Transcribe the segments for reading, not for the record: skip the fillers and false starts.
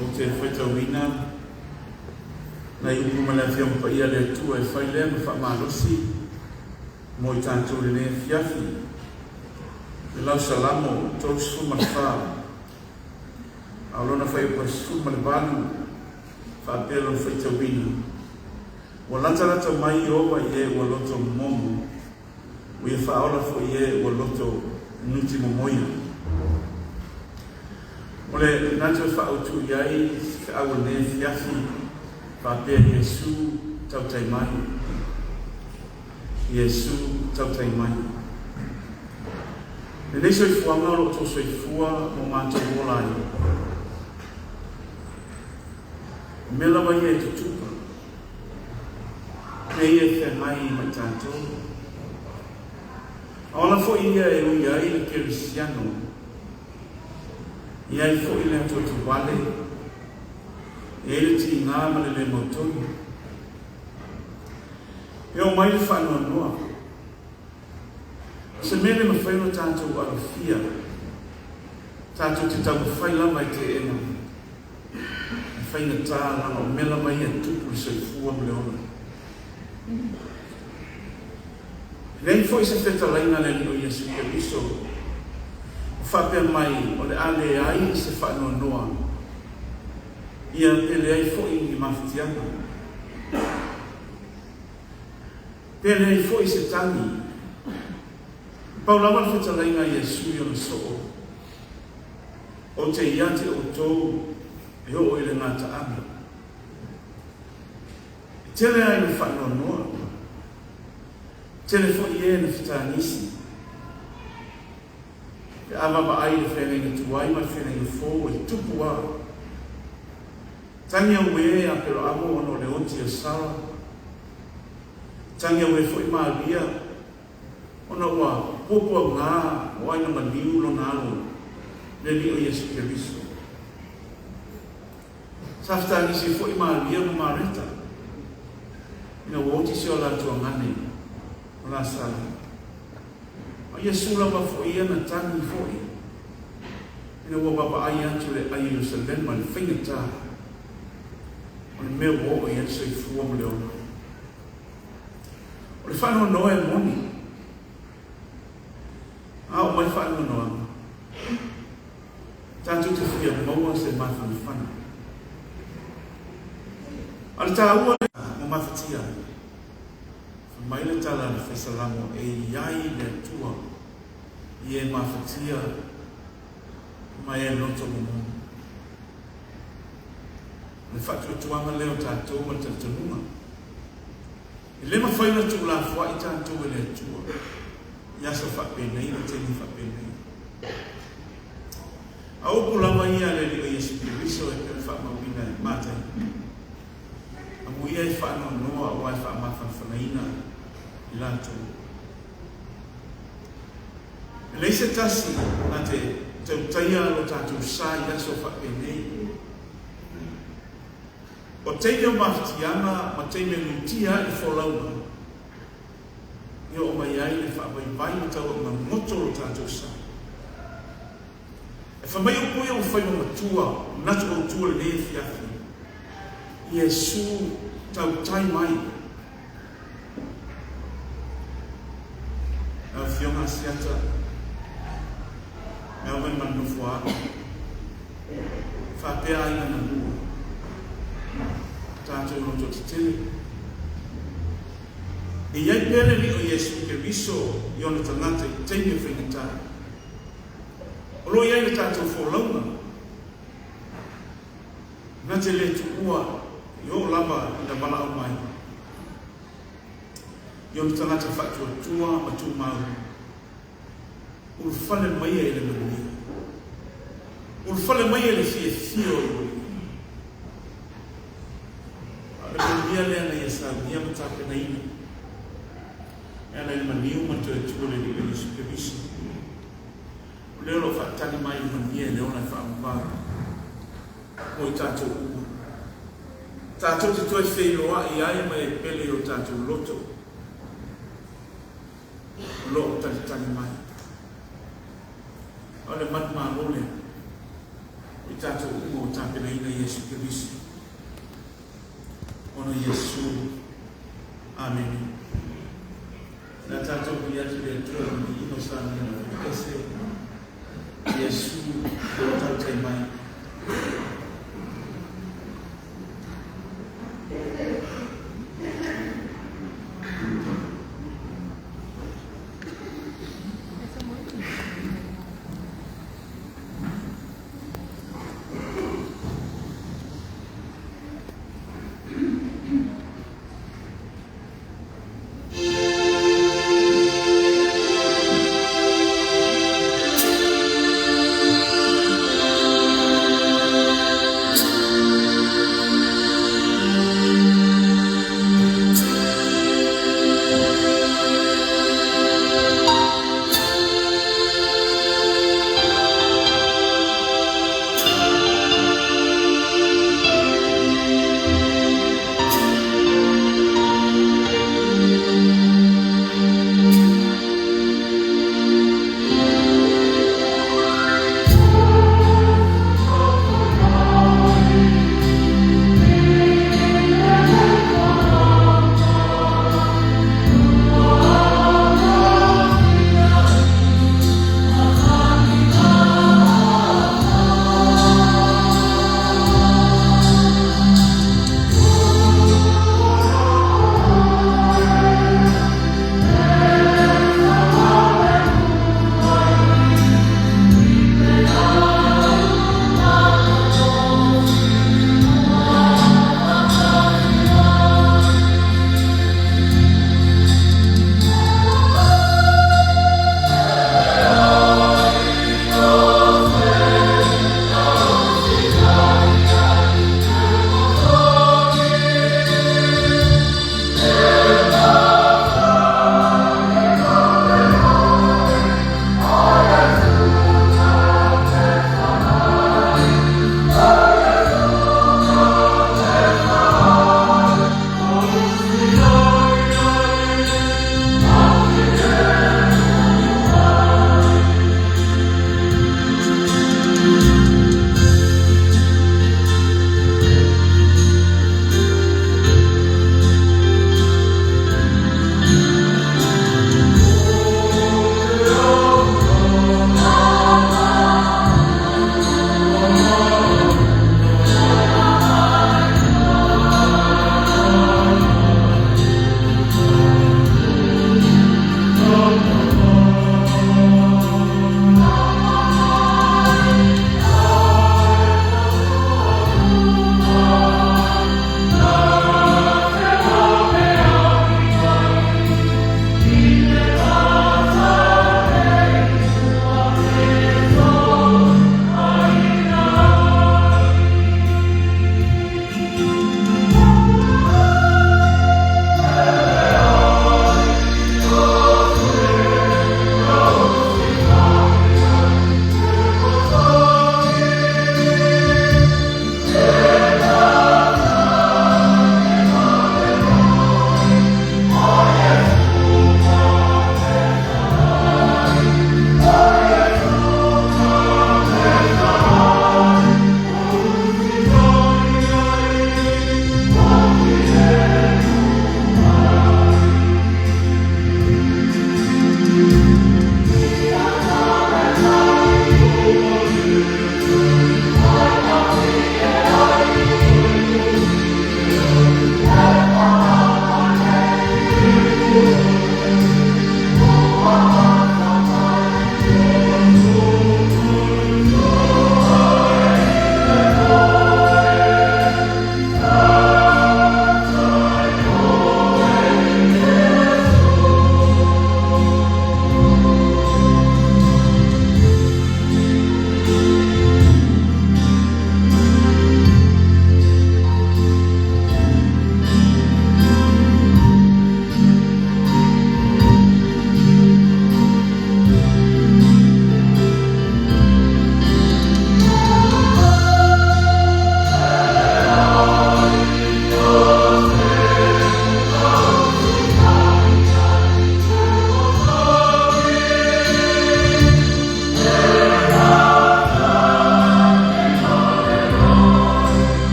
Ou te faitauina nai upu ma le Afioga Paia a le Atua e fai lea ma faamalosi mo i tatou i lenei afiafi. Le lau Salamo 34, a o lona fuaiupu 18, faapea lona faitauina, Ua latalata mai Ieova i e ua loto momomo, ua ia faaola foi i e ua loto nuti momoia. O le manatu e faaautu i ai se feau o lenei afiafi, faapea Iesu tautai mai. Iesu tautai mai. Lenei soifuaga o lo o outou soifua ma o matou ola ai. O mea lava ia e tutupa, mea ia e feagai ma i tatou. A o ala foi ia e ui ai le kerisiano, e i ai foi le atuatuvale, e i ai le tiga ma le le mautonu. E oo mai le faanoanoa, o se mea le mafai ona tatou alofia, tatou te taumafai lava e teena le faigata leaga o mea lava ia e tupu i le soifua ma le ola. E leai foi se fetalaiga a le Alii o Iesu Keriso o faapea mai o le a leai se faanoanoa, ia pe leai foi ni mafatiaga, pe leai foi se tagi. E pau lava le fetalaiga a Iesu i ona soo, Ou te ia te outou e oo i le gataaga. E tele ai na faanoanoa, tele foi e na fetagisi, pe a vaavaai i le feagaiga tuai ma le feagaiga fou e tupu a. Tagi auē a Peloamo ona o le oti a Sara, tagi auē foi Maria ona ua puapuaga o aina maliu lona alo i le Alii o Iesu Keriso. Sa fetagisi ai foi Maria ma Mareta ina ua oti si o latou agane o Lasalo. A o Iesu lava foi ia na tagi foi ina ua vaavaai atu le ai o Ierusalema i le faigata o le mea ua oo i ai le soifua ma le ola. O le faanoanoa e moni, a oo mai faanoanoaga, tatou te fia maua se mafanafana. A o le taua lea ma mafatia ai, fai mai le tala a le Faisalamo, E i ai le Atua i e mafatia ma e loto momono. O le faatuatuaga lea o tatou ma le talitonuga, e le mafai ona tuulafoai tatou e le Atua i aso faapenei ma taimi faapenei. A o upu lava ia a le Alii o Iesu Keriso e pei ona faamauina e Matai, Amuia e faanoanoa aua e faamafanafanaina i latou. E leai se tasi na te tautaia lo tatou sa i aso faapenei. O taimi o mafatiaga ma taimi e lutia ai le folauga, e oo mai ai le faavaivai ma taualuga goto o lo tatou sa. E fai mai upu ia ua fai ma matua, manatu autu o lenei afiafi, Iesu tautai mai. Lau Afioga Asiata, me au mai ma le nofoaalo, faapea aiga na lua, tatou loto tetele. E i ai pea le Alii o Iesu Keriso i ona tagata i taimi o faigata. O lo o i ai le tatou folauga, na te le tuua i oo lava ina valaau mai i ona tagata faatuatua ma tumau, ulufale maia i le manuia, ulufale maia i le fiafia o le Alii. A o le manuia lea na ia saunia ma tapenaina e ala i le maliu ma le toe tu o le Alii o Iesu Keriso. O lea o lo o faatali mai le manuia i le ola e faaavavau mo i tatou uma. Tatou te toe feiloai ai ma e pele i o tatou loto o lo o talitali mai. A o le manumalo lea o i tatou uma ua tapenaina e Iesu Keriso. Ona o Iesu. Amene. O le a tatou vili atu i le Atua i Lona viiga o Samia na Ese, Iesu e lou tautai mai.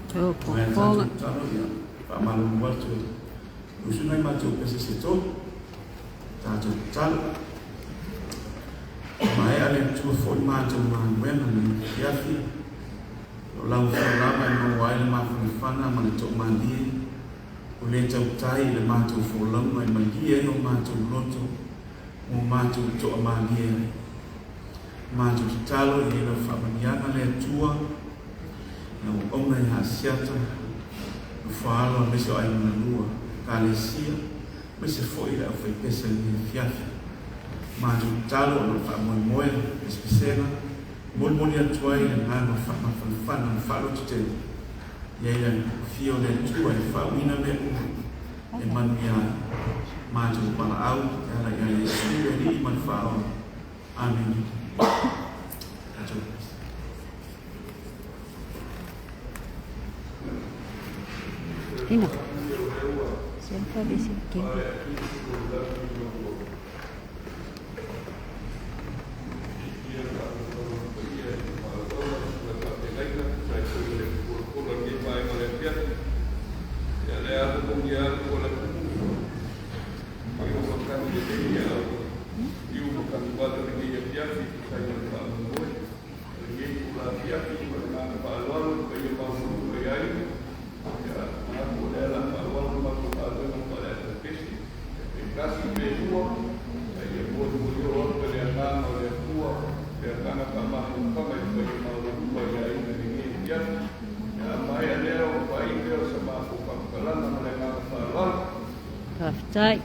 Maea le tatou tatalo, ia faamalulu atu e usu nai matou pese se tolu. Tatou tatalo. Maea le Atua foi matou galuega i lenei afiafi. O lau Afio lava e maua ai le mafanafana ma le toamalie, o le tautai i le matou folauga e malie ai o matou loto mo matou toamalie ai. Matou tatalo i lau faamanuiaga le Atua, lau auauna ia Asiata, Nofoaalo aemaise o aiga na lua, Ekalesia, aemaise foi le aufaipese i lenei afiafi. Matou tatalo o le faamoemoe, pesepesega, molimoli atu ai le agaga faamafanafana ma faalototele, i ai le afio o le Atua e faauuina mea uma e manuia ai. Matou valaau e ala ia Iesu le Alii ma le Faaola. Amene. Tatou pese. Ina. Sempre bisi kiri. Faafetai.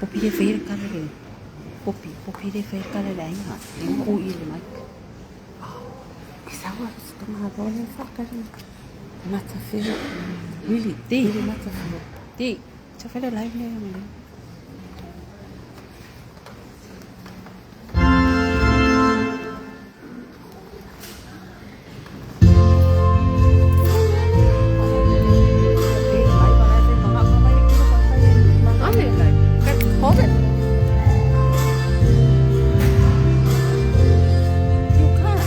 Popi le fai le kala le popi popi le fai le kala le aiga le o i le mic. Isawa tumabole fakari matafeo Really? Ti. Really matafeo. Ti. Sa fai le live le le. Hold it. You can't.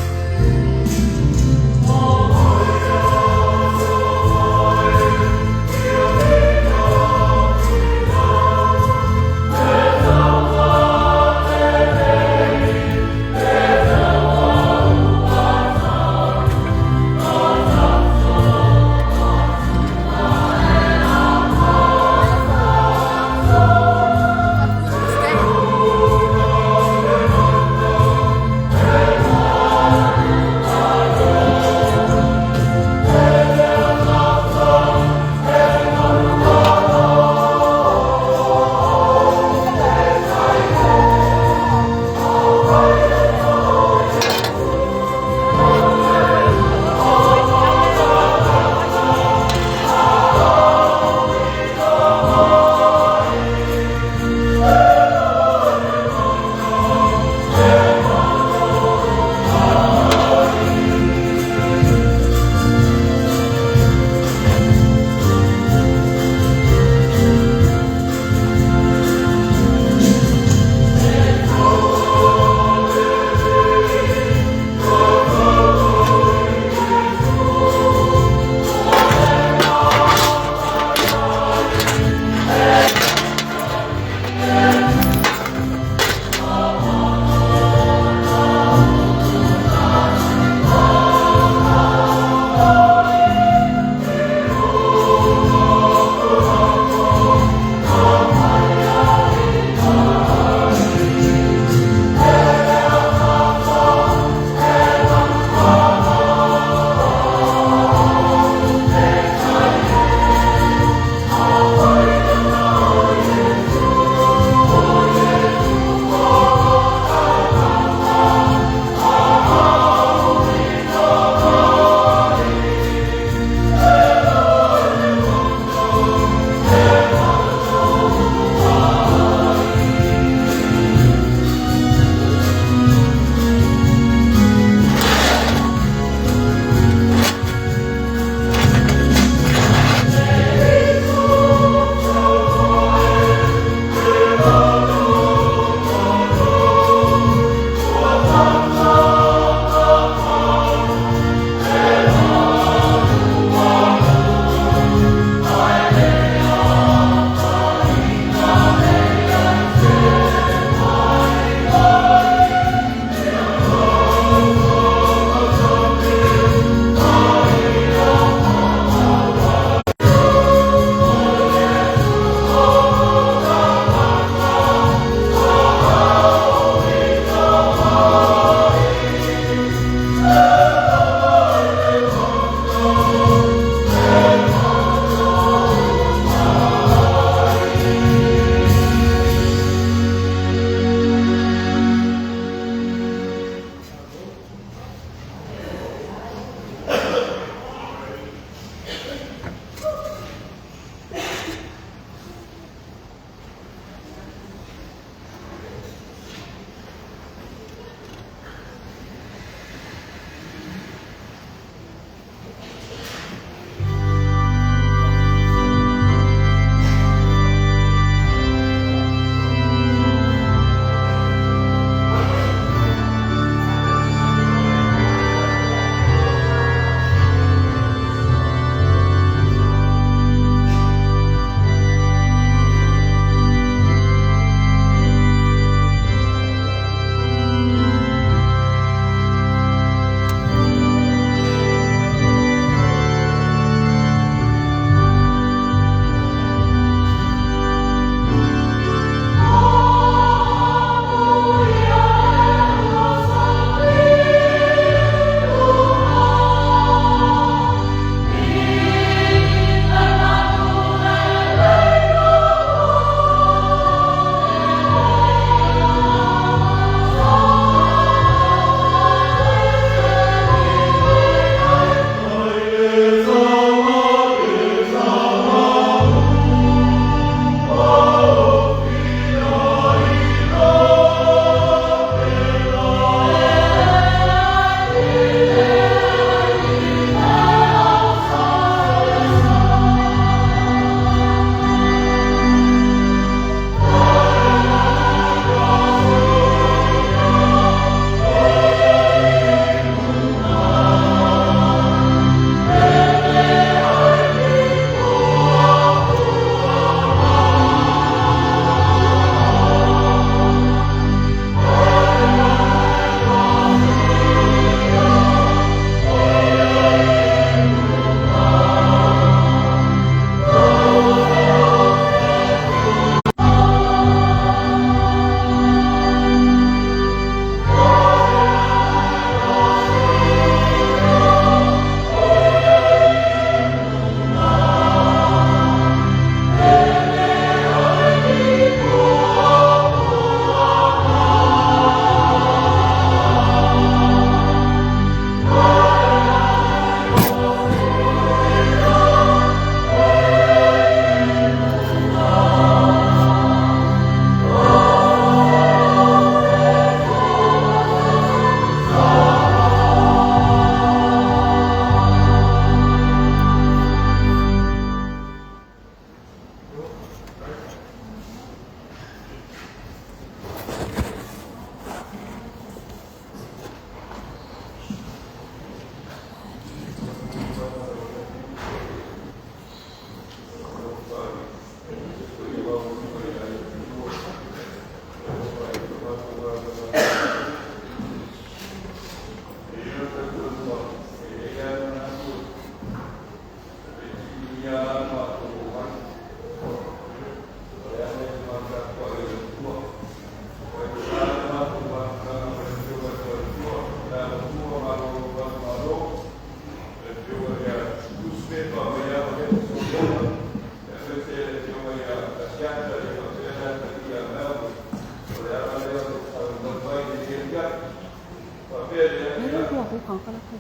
Melo rua ko kang kala ko.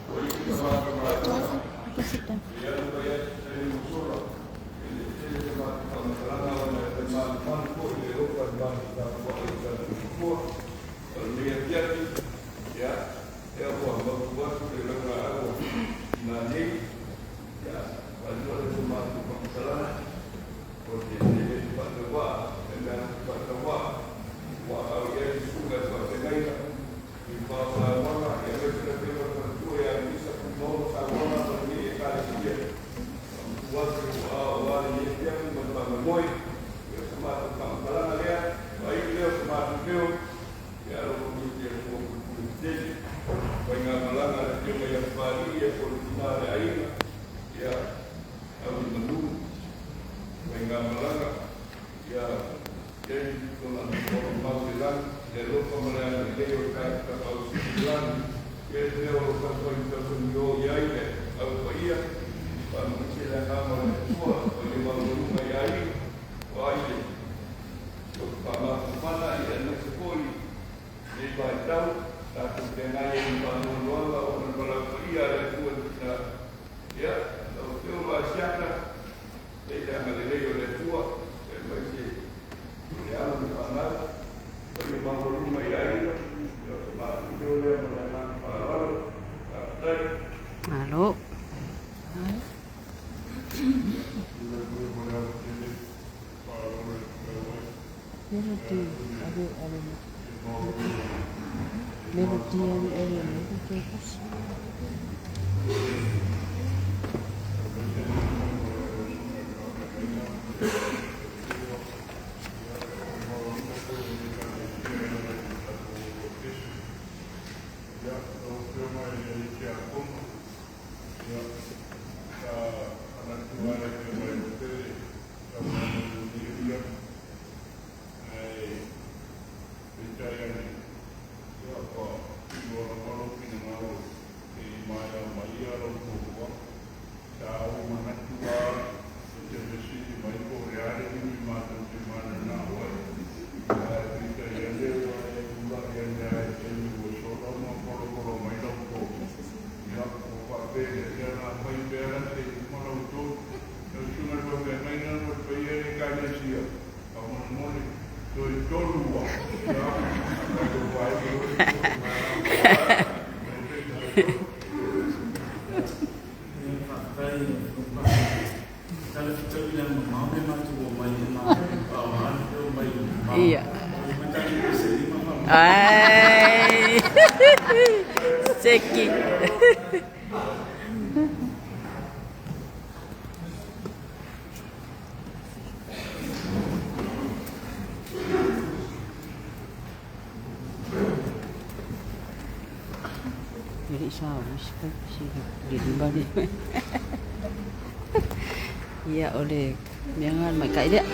Okay, sit down. Alo. Melody, ave ave. Melody ave ave melody. Ia. Ai. Seki. Jadi sa whisper si di limba ni. Ia oleh miangan mai kai dia.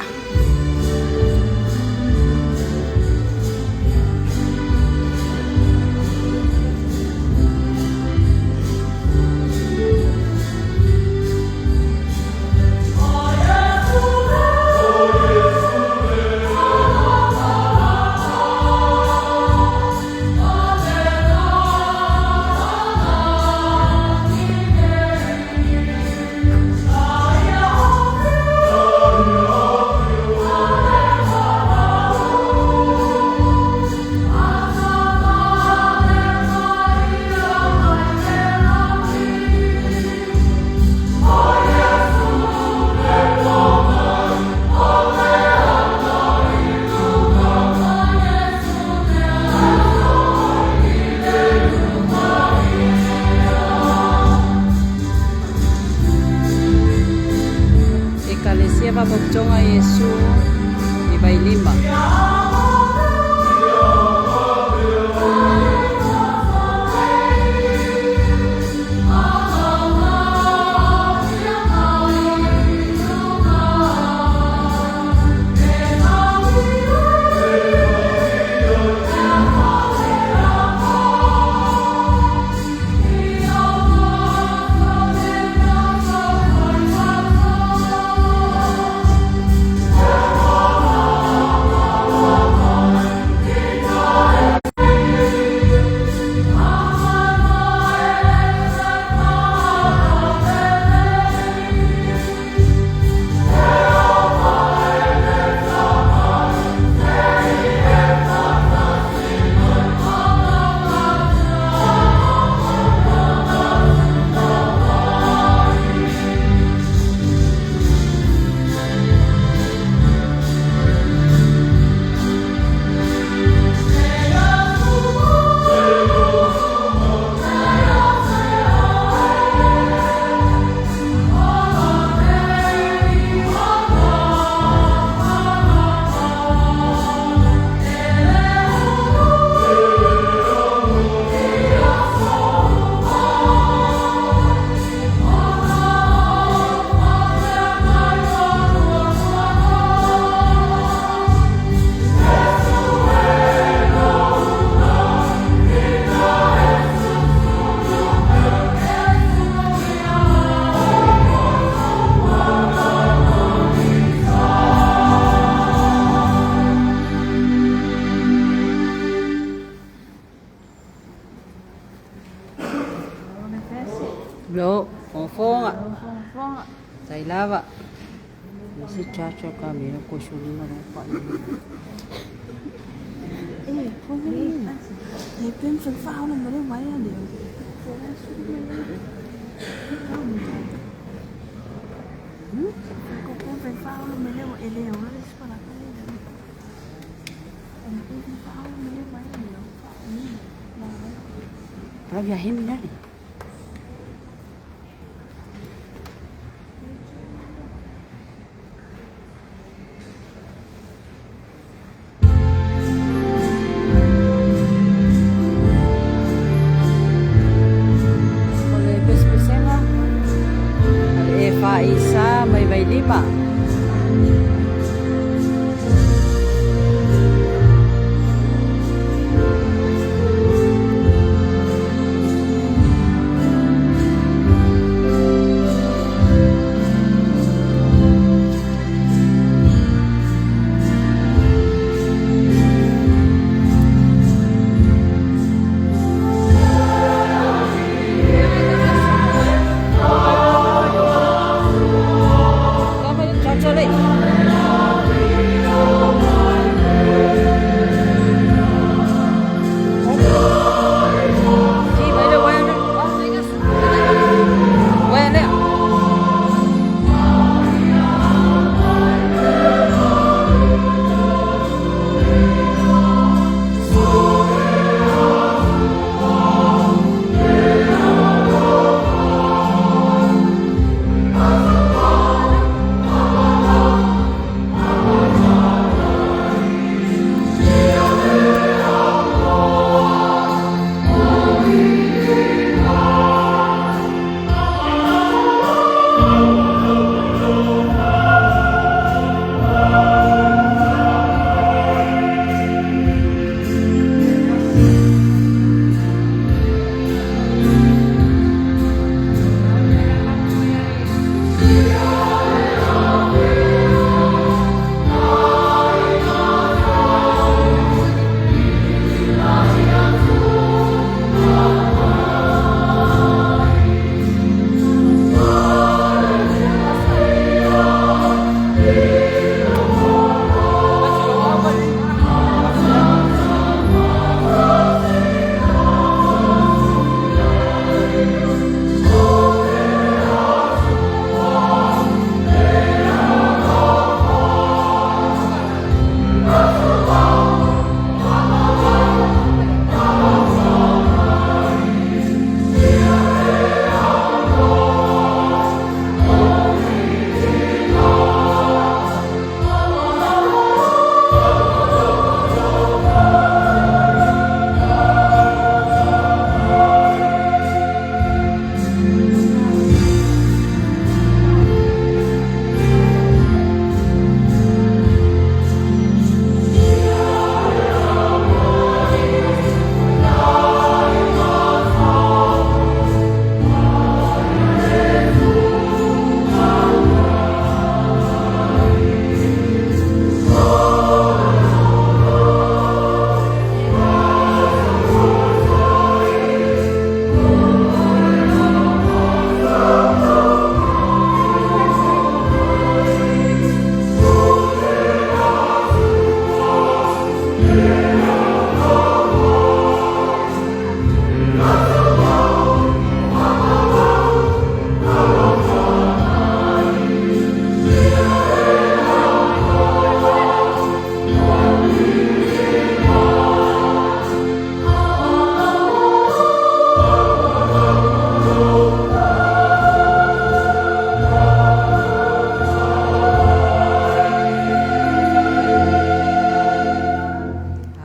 Ekalesia Babotonga Yesu i Vailima. Se charge o kamera ko shuni ma ro pa. Pravia heminari. O le pesepesega a le EFIS mai Vailima.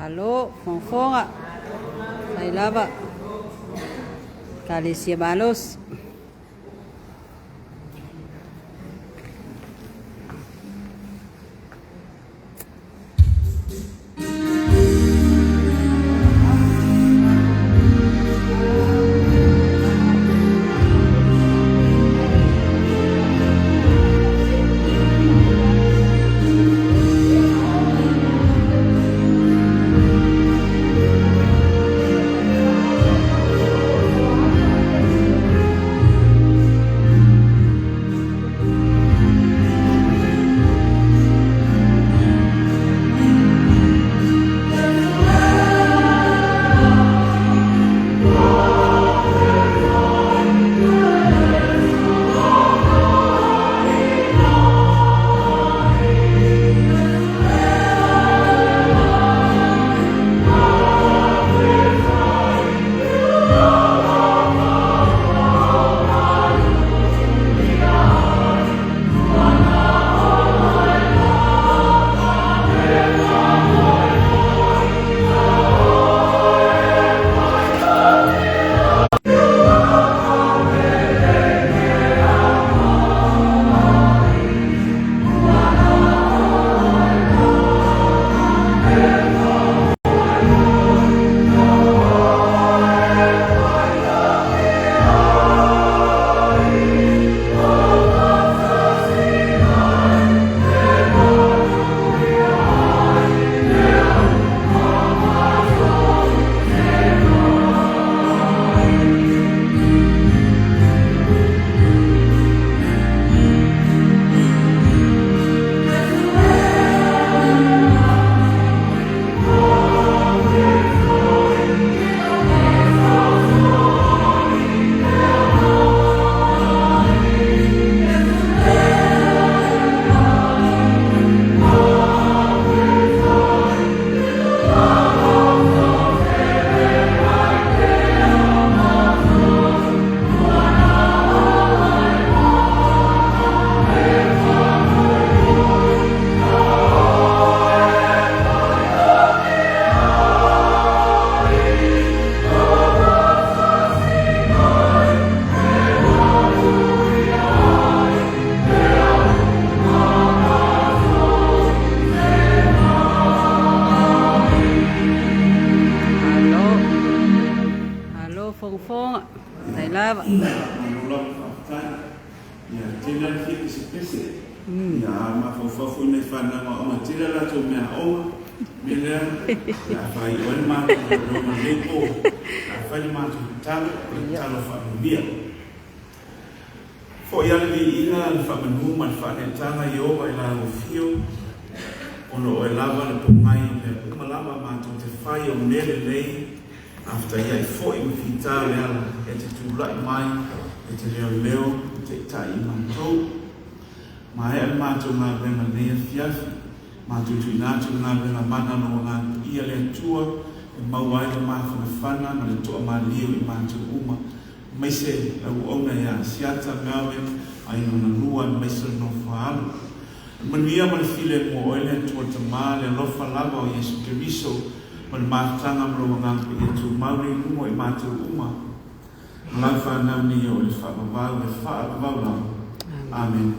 Alo, fofoga. Fai lava. Ekalesia malosi. pesepese. Ia, a mafaufau foi nai fanau aoga, e tele a latou meaaoga, mea lea, o le a faaiu ai le matou galuega i lenei po. O le a fai le matou tatalo, o le tatalo faamanuia. Foi lava le viiga, le faamanu ma le faaneetaga i Ieova i Lana afio, ona o Oe lava le pomai o mea uma lava matou te fai o mea lelei, faafetai ai foi ma fita le ala e te tulai mai e te leoleo ma taitai i matou. Maea le matou galuega i lenei afiafi, matou tuuina atu le galuega mana o Lou Agaga Paia le Atua e maua ai le mafanafana ma le toamalie o i matou uma aemaise le auauna ia Asiata, Melvin, aiga lona lua, aemaise le nofo a alo. O le manuia ma le filemu o Oe le Atua le Tama, le alofa lava o Iesu Keriso, ma le mafutaga ma Lou Agaga Paia tumau lea i luga o i matou uma, ma lau fanau nei e oo i le faavavau le faavavau lava. Amene.